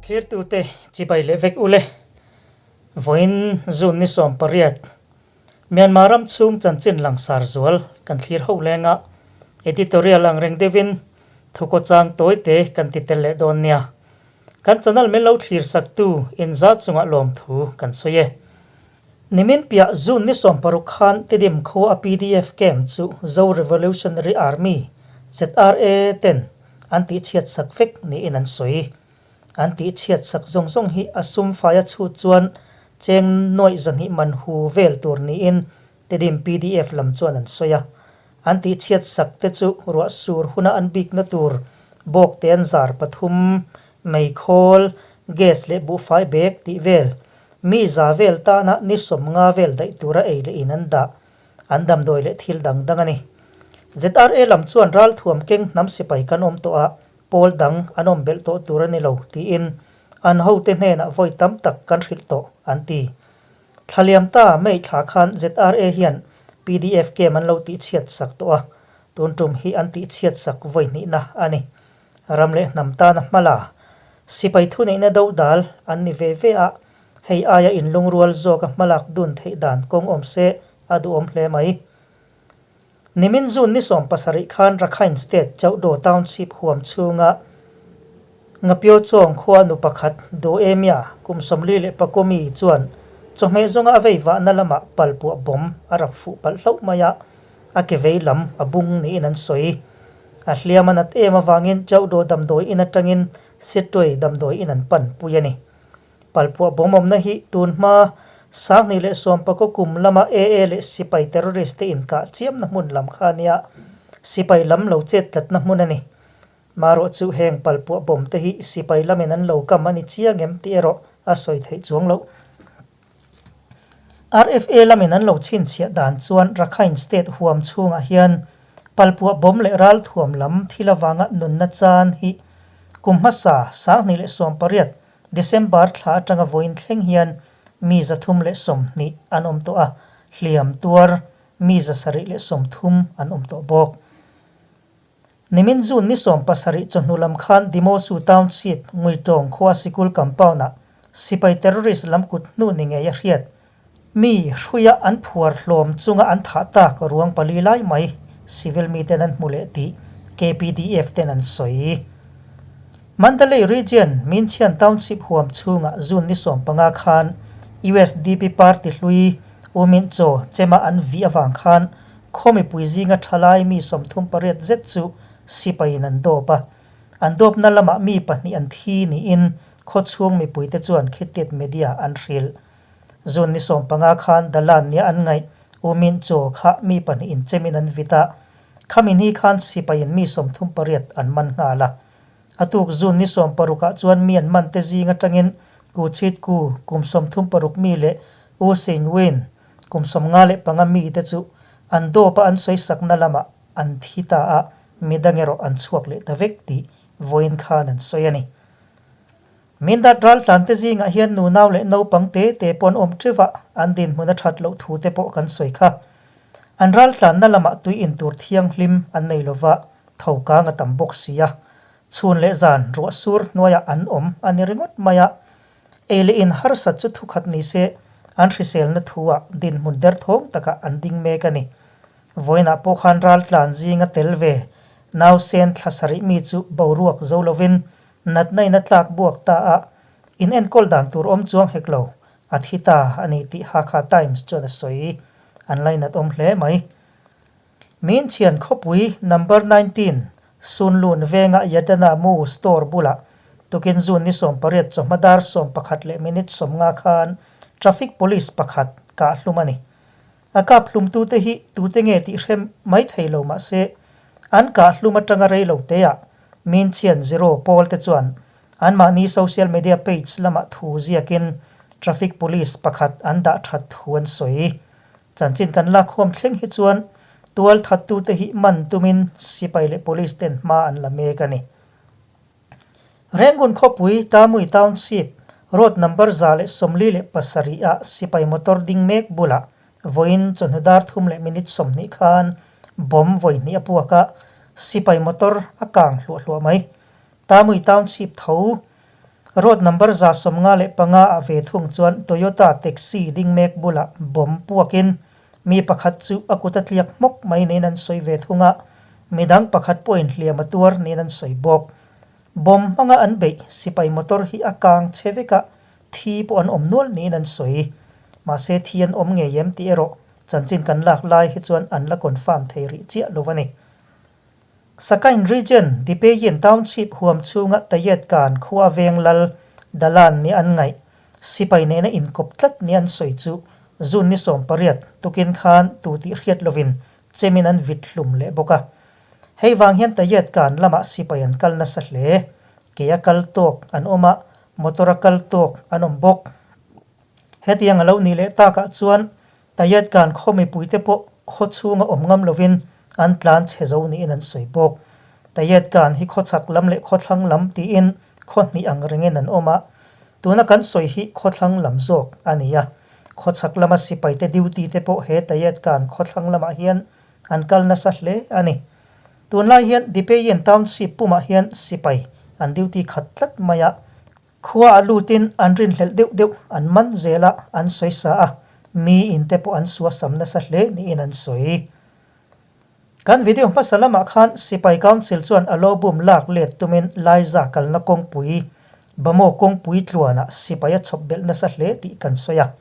Thlirtute chibai leh vek ule. Vawiin June ni 18, Myanmar ram chhung chanchin langsar zual kan thlir ho lenga editorial ang reng deuhin thukaw chang tawi te kan ti tel leh dawn nia. Kan channel min lo thlir saktu inzah chungah lawmthu kan sawi e. Nimin piah June ni 16 khan Tidim khua a pdf camp chu Zo Revolutionary Army, ZRA, ten an tihchhiat sak vek niin an sawi. An tihchhiat sak zawng zawng hi a sum faia chhut chuan cheng nuaih 200 man hu vel tur niin Tidim pdf lam chuan an sawi a. An tihchhiat sak te chu ruah sur huna an bikna tur bawk te an zar pathum, meikhawl, gas leh buhfai bag tih vel Mi za vel tana ni 50 vel daih tura ei leh in an dah, an damdawi leh thil dang dang a ni. ZRA lam chuan ralthuam keng hnam sipai kan awm tawh a, pawl dang an awm belh tawh tur a ni lo tiin an hote hnenah vawi tam tak kan hrilh tawh an ti. Thlaliam ta May thla khan ZRA hian pdf camp an lo tihchhiat sak tawh a, tun tum hi an tihchhiat sak vawi hnihna a ni. Ram leh hnam tana hmala sipai thuneihna do dal an ni ve ve a, hei aia inlungrual zawka hmalak dun theih dan kawng awm se a duhawm hle mai. Nimin June ni 17 khan Rakhine State Chauhdaw Township huam chhunga Ngapio Chawng khua nu pakhat Doemia kum 44 mi chuan chawhmeh zawnga a vei vahna lamah palpuah bawm a rap fuh palh hlauh mai a, a ke vei lam a bung niin an sawi. A hliam a nat em avangin Chauhdaw damdawi in atangin Sittwe damdawi in an pan pui a ni. Palpuah bawm awmna hi tun hma 2019 kum lama AA leh sipai terrorist te inkah chiamna hmun lam kha a nia, sipai lam lo chet tlatna hmun a ni. Marawh chu heng palpuah bawm te hi sipai lamin an lo kam a ni chiang em tih erawh a sawi theih chuang loh. RFA lamin an lo chhinchhiah dan chuan Rakhine State huam chhungah hian palpuah bawm leh ralthuam lam thil avanga nunna chan hi kum hmasa 2018 December thla atanga vawiin thleng hian mi 320 an awm tawh a, hliam tuar mi 730 an awm tawh bawk. Nimin June ni 17 chawhnu lam khan Dimosu Township, Nguitawng khua sikul compound-ah sipai terrorist lam kut hnu ni ngei a hriat. Mi hruia an phuar hlawm chunga an thah tak ruang pali lai mai civil miten an hmu leh tih KPDF ten an sawi. Mandalay Region, Minchian Township huam chhungah June ni 15 khan usdp party hlui U Mint Chaw chema an vih avang khan Khaw mipui zinga thalai mi 38 zet chu sipaiin an dawp a, an dawpna lamah mi pahnih an thi niin khaw chhung mipuite chuan Khitit Media an hrilh. June ni 15 khan Dalan nia an ngaih U Min Chaw kha mi pahnih inchemin an vit a, khami ni khan sipaiin mi 38 an man nghal a. A tuk June ni 16 ah chuan mi an man te zing atangin Ku Chit Ku kum 36 mi leh U Sein Win Kum 55 mite chu an dawp a an sawisakna lamah an thi ta a, midang erawh an chhuak leh ta vek tih vawiin khan an sawi a ni. Mindat raltlante zingah hian nunau leh naupang te te pawh an awm teuh a, an dinhmun a that loh thu te pawh kan sawi kha. An raltlanna lamah tui in tur thianghlim an nei lova, tho kang a tam bawk si a, chhun leh zan ruah sur hnuaiah an awm a ni ringawt mai a. Ei leh in harsat chu thukhat ni se, an hriselna thu-ah dinhmun derthawng takah an ding mek a ni. Vawiinah pawh khan raltlan zinga tel ve nausen thla sarih mi chu boruak zo lovin natna in a tlak buak ta a, in enkawl dan tur awm chuang hek lo, a thi ta a ni tih Hakha Times chuan a sawi. An lainat awm hle mai. Min chhian khawpui number 19 Sunlun venga Yadana Mu store bulah tukin June ni 18 chawhma dar 11 leh minute 50 khan traffic police pakhat kah hlum a ni. A kap hlumtute hi tute nge tih hre mai thei lo mahse an kah hlum atanga rei lo teah Min chhian zero pawl te chuan anmahni social media page lamah thu ziakin traffic police pakhat an dah that thu an sawi. Chanchin kan lakkhawm thleng hi chuan tual thattute hi man tumin sipai leh police ten hma an la mek a ni. Rangoon khawpui Tamui Township road number 147 ah sipai motor ding mek bulah vawiin chawhnu dar thum leh minute 20 khan bomb vawi hnih a puak a, sipai motor a kang hluah hluah mai. Tamui Township tho. Road number 155 ah ve thung chuan Toyota taxi ding mek bulah bomb puakin mi pakhat chu a kut a tliak hmawk mai niin an sawi ve thung a, midang pakhat pawhin hliam a tuar niin an sawi bawk. Bomb hmanga an beih sipai motor hi a kang che vek a, thi pawh an awm nual niin an sawi. Mahse thi an awm ngei em tih erawh chanchin kan lak lai hi chuan an la confirm thei rih chiah lo a ni. Sakain Region, Dipeyin Township huam chhunga Tayet Kan khua veng lal Dalan ni an ngaih, sipai nena inkawp tlat ni an sawi chu June ni 18 tukin khan tu tih hriat lovin chemin an vit hlum leh bawk a. Hei vang hian Tayet Kan lamah sipai an kal nasa hle. Ke a kal tawk an awm a, motor a kal tawk an awm bawk. Hetiang a lo nih leh takah chuan Tayet Kan khaw mipuite pawh khaw chhunga awm ngam lovin an tlan chhe zo niin an sawi bawk. Tayet Kan hi khaw chhak lam leh khaw thlang lam tiin khaw hnih ang rengin an awm a, tuna kan sawi hi khaw thlang lam zawk a ni a. Khaw chhak lama sipaite duty te pawh he Tayet Kan khaw thlang lamah hian an kal nasa hle a ni. Tunlai hian Dipeyin Township pumah hian sipai an duty khat tlat mai a, Khua a lutin an rinhlelh deuh deuh an man zel a, an sawi sa a, mi in te pawh an suasam nasa hle niin an sawi. Kan video hmasa lamah khan Sipai Council chuan a lo bum lak let tumin Laiza kalna kawngpui, Bamo kawngpui tluanah sipai a chhawp belh nasa hle tih kan sawi a.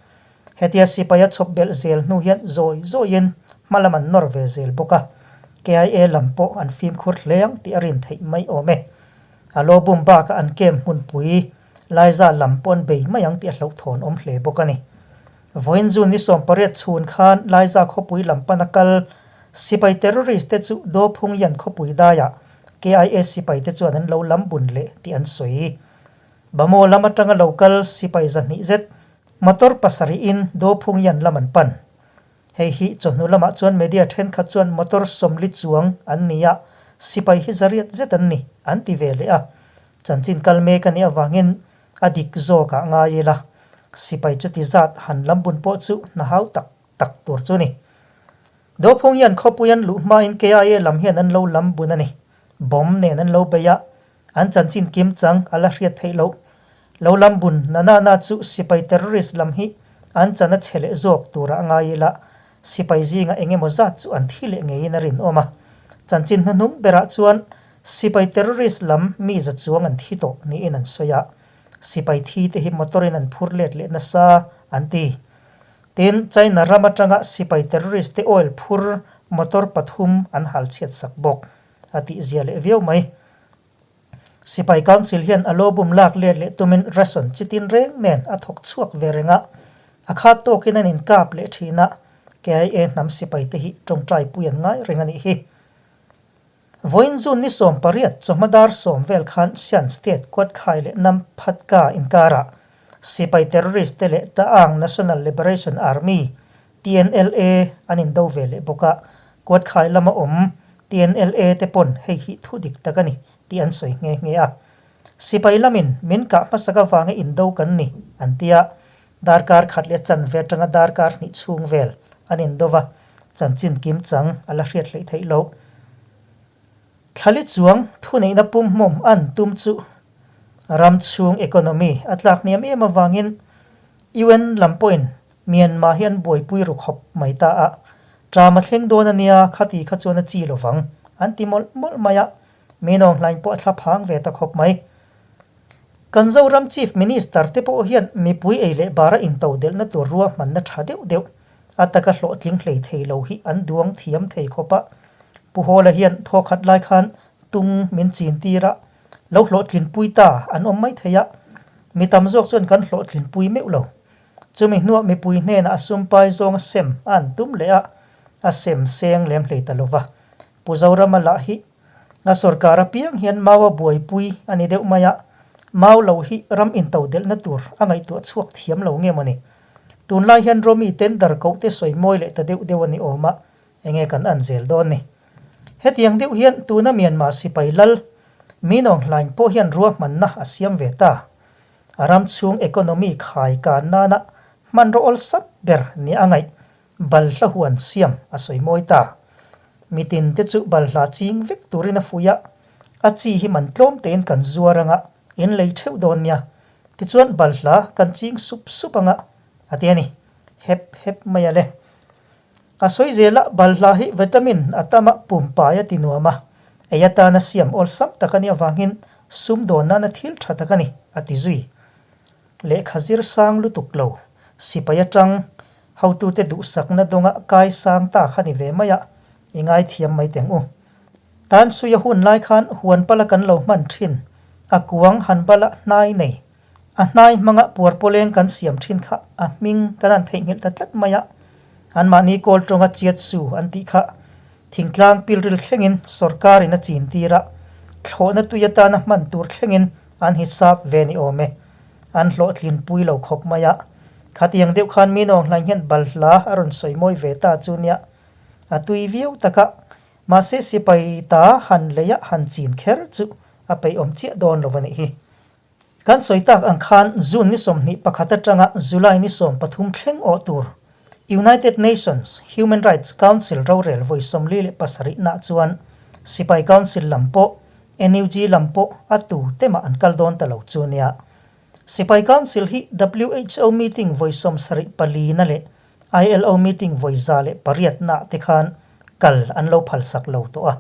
Hetia sipai a chhawp belh zel hnu hian zawi zawiin hma lam an nawr ve zel bawk a, KIA lam pawh an fimkhur hle ang tih a rin theih mai awm e. A lo bum bakah an kem hmunpui Laiza lam pawh an bei mai ang tih a hlauhthawn awm hle bawk a ni. Vawiin June ni 18 chhun khan Laiza khawpui lam pana kal sipai terrorist te chu Dophungyan khawpui daiah KIA sipai te chuan an lo lam bun leh tih an sawi. Bamo lam atanga lo kal sipai 200 zet motor pasarihin Dophungyan lam an pan. Hei hi chawhnu lamah chuan media thenkhat chuan motor 40 chuang an ni a, sipai hi 800 zet an ni, an ti ve leh a. Chanchin kal mek a nih avangin a dik zawkah ngai ila, sipai chuti zat han lam bun pawh chu hna hau tak tak tur chu ni. Dophung hian khawpui an luh hmain KIA lam hian an lo lam bun a ni. Bomb nen an lo bei a, an chanchin kim chang a la hriat theih loh. Lo lam bun na na na chu sipai terrorist lam hi an chan a chhe leh zawk turah ngai ila, sipai zingah eng emaw zat chu an thi leh ngeiin a rinawm a. Chanchin hnuhnung berah chuan sipai terrorist lam mi za chuang an thi tawh niin an sawi a, sipai thi te hi motor in an phur let leh nasa an ti. Tin, China ram atanga sipai terrorist te oil phur motor pathum an hal chhiat sak bawk a tih zia leh viau mai. Sipai Council hian a lo bum lak let leh tumin ration chi tin reng nen a thawk chhuak ve reng a, a khat tawkin an inkap leh thin a, KIA hnam sipai te hi tawngtai pui an ngai reng a nih hi. Vawiin June ni 18 chawhma dar 10 vel khan Shan State Kuatkhai leh Nam Phatka inkarah sipai terrorist te leh Ta'ang National Liberation Army, TNLA, an indo ve leh bawk a, Kuatkhai lama awm TNLA te pawn hei hi thu dik tak a ni tih an sawi nghe nghe a. Sipai lamin min kah hmasak avanga indo kan ni an ti a, darkar khat leh chanve atanga darkar hnih chhung vel an indo va, chanchin kim chang a la hriat hleih theih loh. Thlali chuang thuneihna pumhmawm an tum chu ram chhung economy a tlak hniam em avangin UN lam pawhin Myanmar hi an buaipui ru khawp mai ta a, ṭam a thleng dawn a nia, khati kha chuan a chi lo vang, an ti mawlh mawlh mai a, Minawng hlain pawh a thla phang ve ta khawp mai. Kan Zoram Chief Minister te pawh hian mipui ei leh bara intodelhna tur ruahmanna ṭha deuh deuh a taka hlawhtling hlei thei lo hi an duang thiam thei khawp a, Pu Hawla hian thawkhat lai khan tung min chin tir a, lo hlawhtlinpui ta an awm mai thei a, mi tam zawk chuan kan hlawhtlinpui meuh lo. Chumi hnuah mipui hnenah a sumpai zawng a sem a an tum leh a, a sem seng lem hlei ta lova. Pu Zorama lah hi a sorkar apiang hian mau a buaipui a ni deuh mai a, mau lo hi ram intodelhna tur a ngaihtuah chhuak thiam lo nge mawni. Tunlai hian Romi tender koh te sawi mawi leh ta deuh deuh a ni awm a, enge kan an zel dawn ni. Hetiang deuh hian tuna Myanmar sipai lal Min Aung Hlaing pawh hian ruahmanna a siam ve ta. A ram chhung economy khai kan nana hmanraw awlsam ber ni a ngaih balhla huan siam a sawi mawi ta. Mitin te chu balhla ching vek turin a fuih a, a chi hi man tlawm tein kan zuar anga in lei theuh dawn nia. Tichuan balhla kan ching sup sup anga a ti a ni. Hep hep mai a le. A sawi zela balhla hi vitamin a tam a pumpai a ti nuam a, ei atana siam awlsam tak a nih avangin sumdawn nana thil tha tak a ni, a ti zui. Lehkha zir sang lutuk lo, sipai atang hotute duhsakna dawnga kai sang ta kha ni ve mai a, i ngaithiam mai teng u. Tan suia hun lai khan huan pala kan lo hman thin, a kuang han bala hnai nei. A hnai hmanga puar pawleng kan siam thin kha a hming kan han theihnghilh ta tlat mai a, anmahni kawl tawnga chiat su an tih kha thingtlang pilril thlengin sorkarin a chin tir a, thlawhna tui atana hman tur thlengin an hisap ve ni awm e. An hlawhtlin pui lo khawp mai a, khatiang deuh khan mi nawng hlain hian balhla a rawn sawi mawi ve ta chu nia, a tui viau tak a, mahse sipai ta han leia han chin kher chu a peihawm chiah dawn lo a nih hi. Kan sawi tak ang khan June ni 21 atanga July ni 13 thleng awh tur United Nations Human Rights Council rorel vawi 47 nah chuan Sipai Council lam pawh NUG lam pawh a tu te mah an kal dawn ta lo chu nia. Sipai Council hi who meeting vawi 74 na leh ILO meeting vawi 108 nah te khan kal an lo phalsak lo tawh a.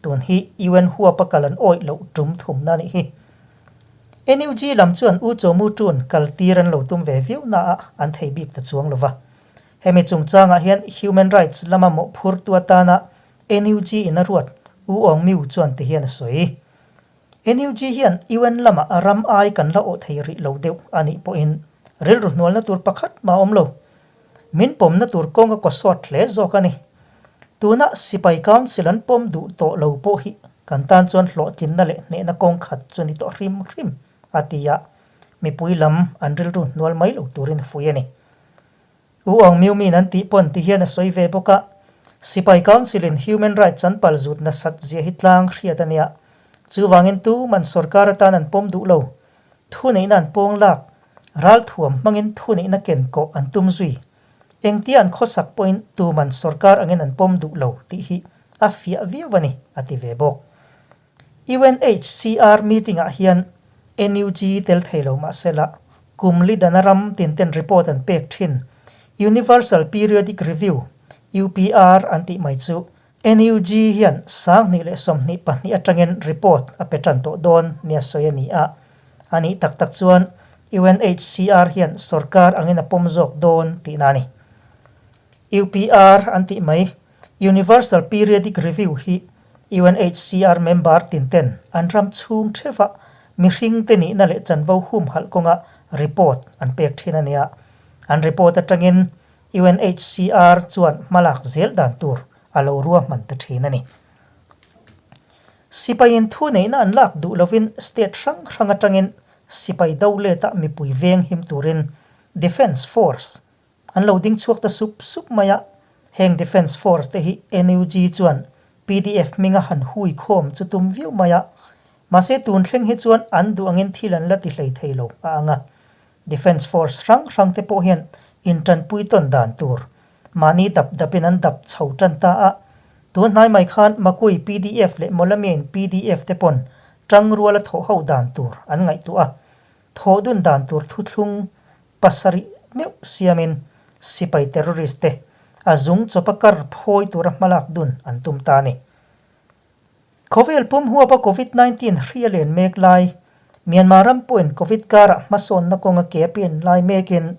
Tun hi UN huapa kal an awih loh tum thumna nih hi. NUG lam chuan U Chaw Mu Tun kal tir an lo tum ve viau na a an thei bik ta chuang lo va. Hemi chungchangah hian Human Rights lama mawhphurtu atana NUG in a ruat U Aung Myu chuan ti hian a sawi. NUG hian UN lama a ram ai kan la awh thei rih lo deuh a nih pawhin rilru hnualna tur pakhat mah a awm lo. Min pawmna tur kawng a kawsawt hle zawk a ni. Tuna Sipai Council an pawm duh tawh lo pawh hi kan tan chuan hlawhtlinna leh hnehna kawng khat chu ni tawh hrim hrim, a ti a, mipui lam an rilru hnual mai lo turin a fuih a ni. U Aung Myu Min an tih pawn ti hian a sawi ve bawk a, Sipai Council in Human Rights an pal zut nasat zia hi tlang hriat a nia. Chuvangin tuman sorkar atan an pawm duh lo. Thuneihna an pawng lak, ralthuam hmangin thuneihna ken kawh an tum zui. Engtia an khawsak pawhin tuman sorkar angin an pawm duh lo tih hi a fiah viau a ni, a ti ve bawk. UNHCR meeting-ah hian NUG tel thei lo mah sela, kum li dana ram tinten report an pek thin Universal Periodic Review, UPR, an tih mai chu NUG hian 2022 atangin report a pe tan tawh dawn nia sawi a ni a. A nih tak tak chuan UNHCR hian sorkar angin a pawm zawk dawn tihna a ni. UPR an tih mai Universal Periodic Review hi UNHCR member tinten an ram chhung theuhah mihringte nihna leh chanvo humhalh kawnga report an pek thin a nia. An report atangin UNHCR chuan hmalak zel dan tur a lo ruahman ta thin a ni. Sipaiin thu neihna an lak duh lovin state hrang hrang atangin sipai do leta mipui veng him turin Defence Force an lo ding chhuak ta sup sup mai a. Heng Defence Force te hi NUG chuan PDF hminga han hui khawm chu tum viau mai a. Mahse tun thleng hi chuan an duh angin thil an la ti hlei thei lo a ang a. Defence Force hrang hrang te pawh hian intanpui tawn dan tur mahni dap dapin an dap chho tan ta a. Tun hnai mai khan Makui pdf leh Mawlamiain pdf te pawn tangruala thawh ho dan tur an ngaihtuah a. Thawh dun dan tur thuthlung pasarih meuh siamin sipai terrorist te a zung chawpa kar phawi tura hmalak dun an tum ta a ni. Khawvel pum huapa Covid 19 hri a len mek lai, Myanmar ram pawhin Covid karah hmasawnna kawnga ke a pen lai mekin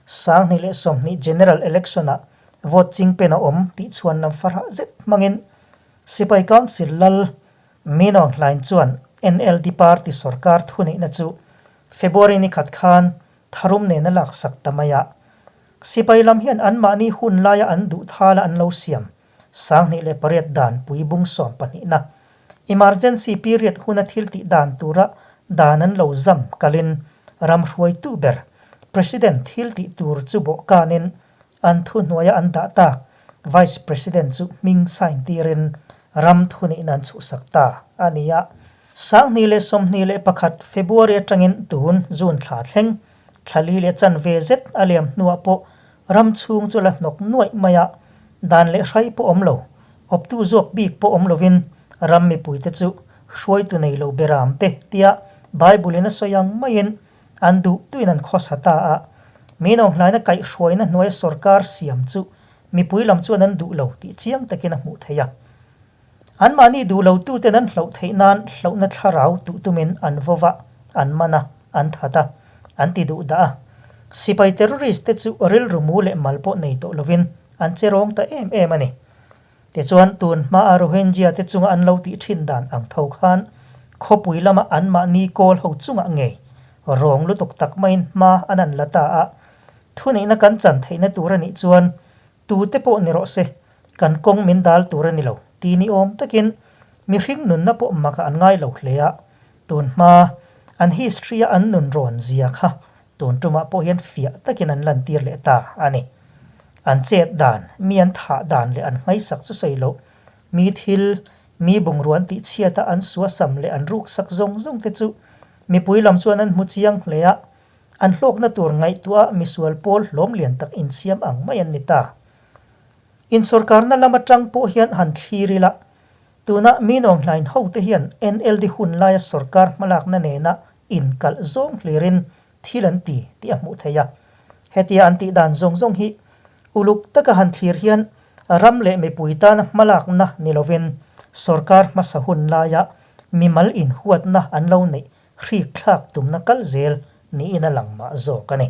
2020 General Election-ah vote chingpen a awm tih chhuan lam farah zet hmangin Sipai Council lal Min Aung Hlaing chuan NLD party sorkar thuneihna chu February ni khat khan tharum nen a laksak ta mai a. Sipai lam hian anmahni hun laia an duh thala an lo siam 2008 dan pui bung sawmpahnihna emergency period huna thil tih dan tura dan an lo zam kalin ram hruaitu ber President thil tih tur chu bawhkanin an thuhnuaia an dah tak Vice President chu hming sign tirin ram thuneihna an chhuhsak ta a ni a. 2021 February atangin tun June thla thleng thla li leh chanve zet a liam hnuah pawh Ram chhung chu la hnawk nuaih mai a, dan leh hrai pawh awm lo, awptu zawk bik pawh awm lovin ram mipuite chu hruaitu nei lo beram te tia Bible-in a sawi ang maiin An duh tuin an khawsa ta a. Min Aung Hlaina kaihhruaina hnuaia sorkar siam chu mipui lam chuan an duh lo tih chiang takin a hmuh theih a. Anmahni duh lo tuten an hloh theih nan hlohna thlarau tuh tumin an vaw va, an man a, an that a, an ti duh dah a. Sipai terrorist te chu rilru mu leh mal pawh nei tawh lovin an che rawng ta em em a ni. Tichuan, tun hmaa Rohingya te chunga an lo tih thin dan ang tho khan khawpui lama anmahni kawl ho chungah ngei rawng lutuk tak maiin hma an han la ta a. Thuneihna kan chan theihna tur a nih chuan tute pawh ni rawh se, kan kawng min dal tur a ni lo ti ni awm takin mihring nunna pawh makah an ngai lo hle a. Tun hma an history-a an nun rawn zia kha Tun tumah pawh hian fiah takin an lantir leh ta a ni. An chet dan, mi an thah dan leh an nghaisak chu sawi loh, mi thil, mi bungrua an tihchhiata an suasam leh an ruksak zawng zawng te chu mipui lam chuan an hmu chiang hle a, an hlawkna tur ngaihtuah misual pawl hlawm lian tak insiam ang mai an ni ta. Insawrkarna lam atang pawh hian han thlir ila, tuna mi nawnghlain hote hian NLD hun laia sawrkar hmalakna nena inkalh zawng hlirin thil an ti tih a hmuh theih a. Hetia an tih dan zawng zawng hi uluk taka han thlir hian ram leh mipui tana hmalakna ni lovin sawrkar hmasa hun laia mimal inhuatna an lo neih hrik thlak tumna kal zel niin a lang mah zawk a ni.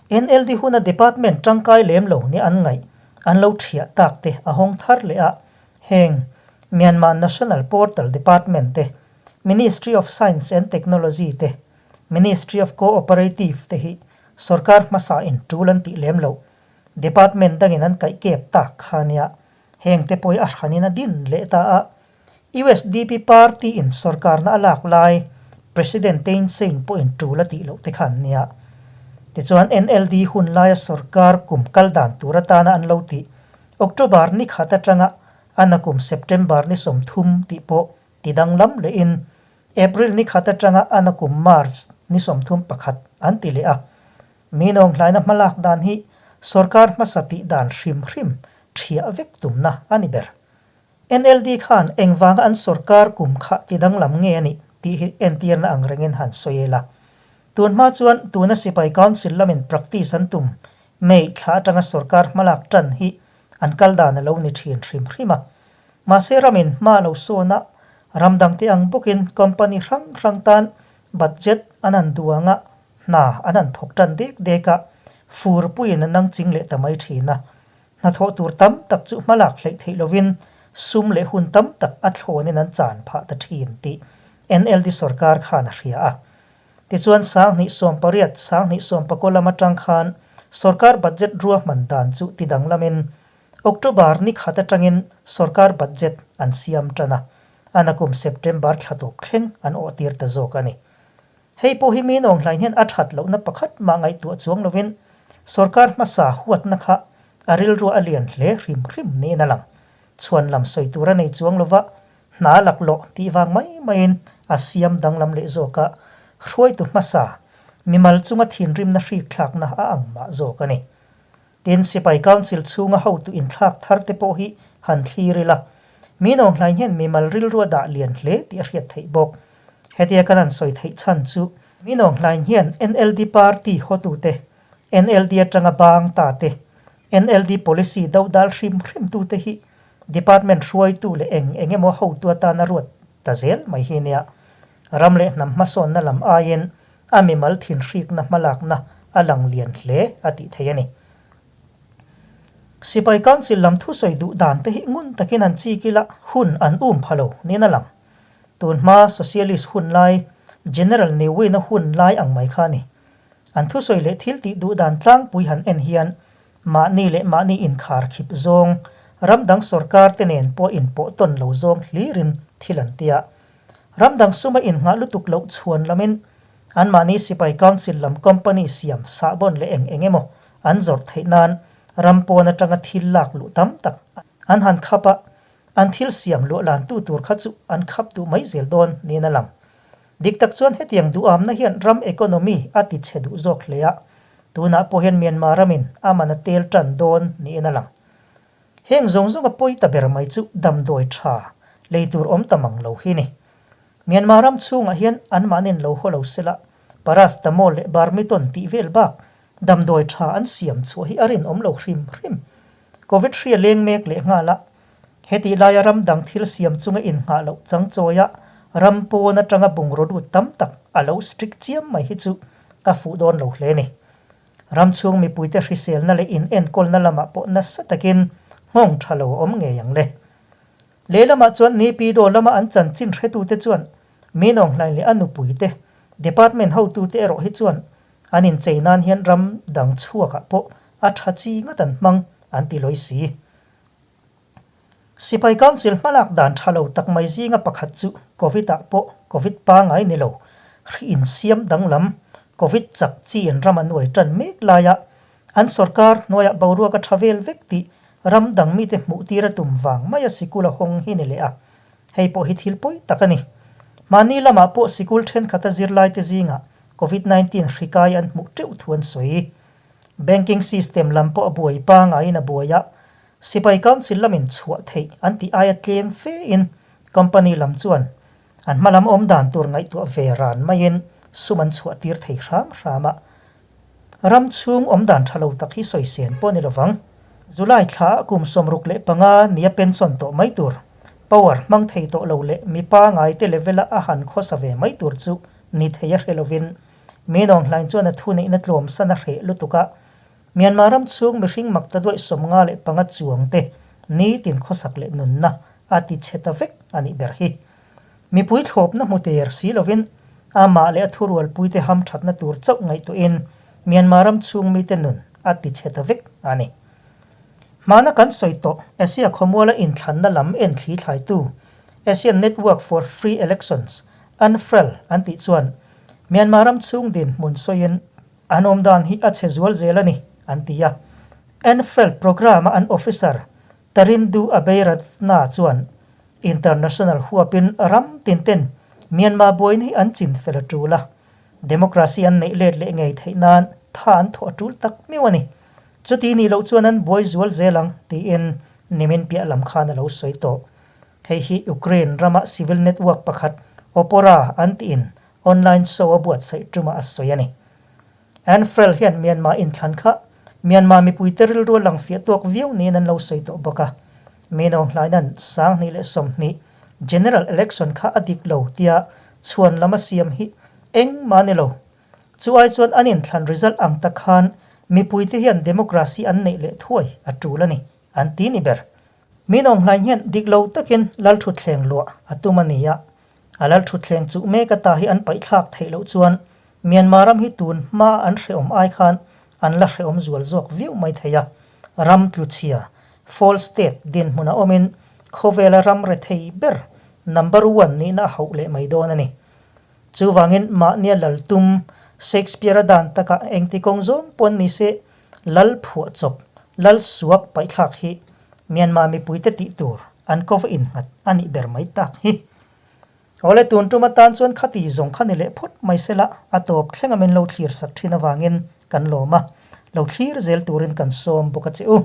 NLD huna department tangkai lem lo ni an ngaih an lo thiah tak te a hawng thar leh a, heng Myanmar National Portal Department te, Ministry of Science and Technology te, Ministry of Co-operative te hi sorkar hmasa in tul an tih lem loh. Department dangin an kaih kep tak kha nia. Heng te pawh hi a hranin a din leh ta a. USDP party in sorkarna a lak lai President Thein Sein pawhin tul a tih loh te kha an nia. Tichuan NLD hun laia sorkar kum kal dan tur atana an lo tih October ni khat atanga a nakum September ni 30 tih pawh Ti danglam lehin April ni khat atanga a nakum March ni 31 an ti leh a. Mi nawnghlaina hmalak dan hi sorkar hmasa tih dan hrim hrim thiah vek tumna a ni ber. NLD khan engvanga an sorkar kum kha ti danglam nge a nih tih hi entirna ang rengin han sawi ila. Tun hma chuan tuna Sipai Council lamin practice an tum May thla atanga sorkar hmalak tan hi an kal dan a lo ni thin hrim hrim a. Mahse ramin hma lo sawn a, ram dangte ang bawkin company hrang hrang tan budget an han duang a, hna an han thawk tan dek dek a, fur puiin an nang ching leh ta mai thin a. Hnathawh tur tam tak chu hmalak hleih theih lovin sum leh hun tam tak a thlawnin an chan phah ta thin tih NLD sorkar khan a hria a. Tichuan 2018, 2019 lam atang khan sorkar budget ruahman dan chu tidanglamin October ni khat atangin sorkar budget an siam tan a, a nakum September thla tawp thleng an awh tir ta zawk a ni. Hei pawh hi mi nawnghlain hian a that lohna pakhat mah ngaihtuah chuang lovin sorkar hmasa huatna kha a rilruah a lian hle hrim hrim niin a lang. Chhuan lam sawi tur a nei chuang lova hna laklawh tih vang mai maiin a siam danglam leh zawk a, hruaitu hmasa mimal chunga thinrimna hrikthlakna a ang mah zawk a ni. Tin, Sipai Council chhunga hotu inthlak thar te pawh hi han thlir ila, mi nawnghlain hian mimal rilru a dah lian hle tih a hriat theih bawk. Hetia kan han sawi theih chhan chu, mi nawnghlain hian NLD party hotute, NLD atanga bang ta te, NLD policy dodal hrim hrimtute hi department hruaitu leh eng eng emaw hotu atana ruat ta zel mai hi nia. Ram leh hnam hmasawnna lam aiin a mimal thinhrikna hmalakna a lang lian hle a tih theih a ni. Sipai Council lam thusawi duh dan te hi ngun takin an chik ila hun an um pha lo niin a lang. Tun hma Socialist hun lai, General Ne Win-a hun lai ang mai kha a ni. An thusawi leh thil tih duh dan tlangpui han en hian mahni leh mahni inkhar khip zawng, ram dang sorkar te nen pawh inpawh tawn lo zawng hlirin thil an ti a. Ram dang suma innghah lutuk loh chhuan lamin anmahni Sipai Council lam company siam sahbawn leh eng eng emaw an zawrh theih nan ram pawn atanga thil lak luh tam tak an han khap a, an thil siam luah lantu tur kha chu an khap duh mai zel dawn niin a lang. Dik tak chuan hetiang duhamna hian ram economy a ti chhe duh zawk hle a, tunah pawh hian Myanmar ramin a man a tel tan dawn niin a lang. Heng zawng zawng a pawi ta ber mai chu damdawi tha lei tur awm ta mang lo hi ni. Myanmar ram chhungah hian anmahnin lo haw lo sela, Paracetamol leh Barmiton tih vel bak damdawi tha an siam chhuah hi a rinawm lo hrim hrim. Covid hria leng mek leh nghal a, hetih laia ram dang thil siam chunga innghah loh chang chawia ram pawn atanga bungraw lut tam tak a lo strict chiam mai hi chu a fuh dawn lo hle ni. Ram chhung mipuite hriselna leh inenkawlna lamah pawh nasa takin nghawng tha lo a awm ngei ang le. Lehlamah chuan Nipidaw lama an chanchin hretute chuan Minawnghlain leh a nupuite, department hotute erawh hi chuan an inchei nan hian ram dang chhuakah pawh a tha chi ngat an hmang an ti lawi si. Sipai Council hmalak dan tha lo tak mai zinga pakhat chu Covid ah pawh Covid pangai ni lo, hri insiam danglam, Covid chak chi in ram a nuai tan mek laia an sorkar hnuaiah boruak a tha vel vek tih ram dang mite hmuh tir a tum vang maia sikul a hawng hi ni leh a, hei pawh hi thil pawi tak a ni. Mahni lamah pawh sikul thenkhat a zirlaite zingah Covid 19 hri kai an hmuh teuh thu an sawi. Banking system lam pawh a buai pangaiin a buai a, Sipai Council lamin chhuah theih an tih aia tlem fe in company lam chuan an hma lam awm dan tur ngaihtuah ve ran maiin sum an chhuah tir thei hram hram a. Ram chhung awm dan tha lo tak hi sawi sen pawh a ni lovang. July thla ah kum 65 nia pension tawh mai tur, power hmang thei tawh lo leh mi pangai te level a a han khawsa ve mai tur chu ni thei a hre lovin Minawnghlain chuan a thuneihna tlawmsan a hreh lutuk a, Myanmar ram chhung mihring mak ta duaih 55 chuang te nitin khawsak leh nunna a ti chhe ta vek a nih ber hi. Mipui thlawpna hmu ter si lovin amah leh a thurualpuite hamthatna tur chauh ngaihtuahin Myanmar ram chhung mite nun a ti chhe ta vek a ni. Hmana kan sawi tawh Asia khawmuala inthlanna lam en thli thlaitu Asian Network for Free Elections, ANFREL, an tih chuan Myanmar ram chhung dinhmun sawiin An awm dan hi a chhe zual zel a ni, an ti a. Anfield programme-a an officer Tarindu Abeyratna chuan international huapin ram tinten Myanmar buaina hi an chin fel a tul a, democracy an neih let leh ngei theih nan tha an thawh a tul tak miau a ni. Chuti nih loh chuan an buai zual zel ang, tiin nimin piah lam khan a lo sawi tawh. Hei hi Ukraine rama civil network pakhat Opora an tiin Online show a buatsaih tumah a sawi a ni. Anfrel hian Myanmar inthlan kha Myanmar mipuite rilru a lang fiah tawk viau niin an lo sawi tawh bawk a. Minawnghlainan 2020 General Election kha a dik lo tia chhuan lam a siam hi engmah a ni lo. Chu ai chuan an inthlan result ang tak khan mipuite hian democracy an neih leh thuai a tul a ni, an ti ni ber. Minawnghlain hian dik lo takin Lalthutthleng luah a tum a ni a. A lal thutthleng chuh mek ata hi an paihthlak theih loh chuan Myanmar ram hi tun hma an hrehawm ai khan an la hrehawm zual zawk viau mai thei a. Ram tluchhia, false state, dinhmun a awmin khawvela ram rethei ber number one nihna a hauh leh mai dawn a ni. Chuvangin mahnia lal tum Shakespeare-a dan takah engti kawng zawng pawn ni se lal phuah chawp, lal suak paihthlak hi Myanmar mipuite tih tur an ko va innghat a nih ber mai tak hi. Awle tun tum atan chuan khati zawng kha ni leh phawt mai sela a tawp thleng a min lo thlir sak thin avangin kan lawm a, lo thlir zel turin kan sawm bawk a che u.